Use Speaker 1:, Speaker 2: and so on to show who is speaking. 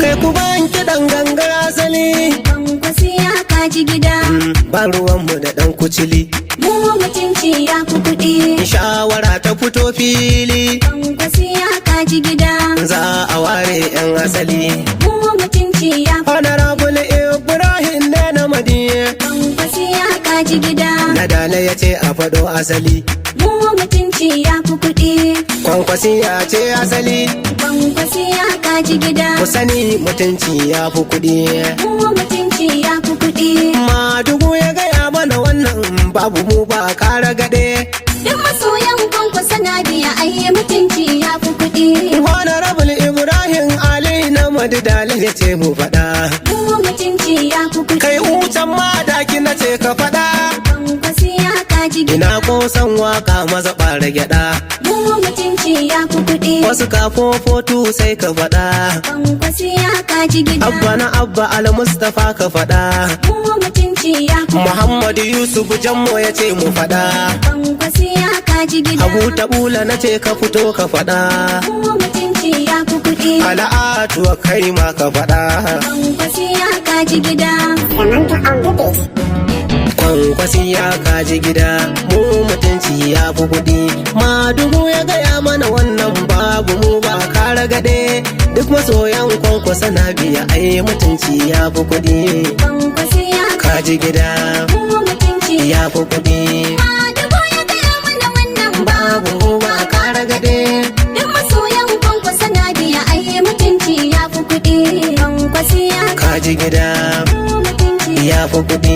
Speaker 1: Kai ku ban kiɗan gangar asali.
Speaker 2: Kwankwasi ya kaji gida.
Speaker 1: Ba ruwanmu da ɗan kucili.
Speaker 2: Mu mutunci ya fi kuɗi.
Speaker 1: Shawara ta fito fili.
Speaker 2: Kwankwasi ya kaji gida.
Speaker 1: Za a ware 'yan asali.
Speaker 2: Mu mutunci ya fi.
Speaker 1: Honorable Ibrahim ne na madiye.
Speaker 2: Kwankwasi ya kaji gida.
Speaker 1: Na dala ya ce a faɗo asali.
Speaker 2: Mu mutunci ya fi kuɗi.
Speaker 1: Kwankwasi ya ce asali.
Speaker 2: Kwankwasi ya kaji gida.
Speaker 1: Ku sani mutunci ya fi kuɗi.
Speaker 2: Mu mutunci ya fi kuɗi.
Speaker 1: Madugu ya gaya mana wannan, babu mu ba kara gade.
Speaker 2: Duk masoyan Kwankwasa na biya, ai mutunci ya fi kuɗi.
Speaker 1: Honorable Ibrahim Ali na madidali ya ce mu faɗa.
Speaker 2: Mu mutunci ya fi kuɗi.
Speaker 1: Kai ucan madaki na ce ka faɗa.
Speaker 2: Kwankwasi ya kaji gida.
Speaker 1: Ina kosan waka maza ɓara gyaɗa.
Speaker 2: Mu mutunci ya fi kuɗi.
Speaker 1: Wasu kafofotu sai ka faɗa.
Speaker 2: Kwankwasi ya kaji gida.
Speaker 1: Abba na Abba Al-Mustapha ka faɗa.
Speaker 2: Mu mutunci ya fi.
Speaker 1: Muhammadu Yusuf Jammo ya ce mu faɗa.
Speaker 2: Kwankwasi ya kaji gida.
Speaker 1: Abu Taɓula na ce ka fito ka faɗa.
Speaker 2: Mu mutunci ya fi kuɗi.
Speaker 1: Ala'atu kai ma ka faɗa.
Speaker 2: Kwankwasi ya kaji gida.
Speaker 1: Kwankwasi ya kaji gida, mu mutunci ya fi kuɗi. Madugu ya gaya mana wannan, babu mu ba kara gade. Duk masoyan Kwankwasa na biya, ai mutunci ya fi kuɗi.
Speaker 2: Kwankwasi ya
Speaker 1: kaji gida.
Speaker 2: Mu mutunci
Speaker 1: ya fi kuɗi.
Speaker 2: Madugu ya gaya mana wannan.
Speaker 1: Babu mu ba kara gade.
Speaker 2: Duk masoyan Kwankwasa na biya, ai mutunci ya fi kuɗi. Kwankwasi ya
Speaker 1: kaji gida.
Speaker 2: Mu mutunci
Speaker 1: ya fi kuɗi.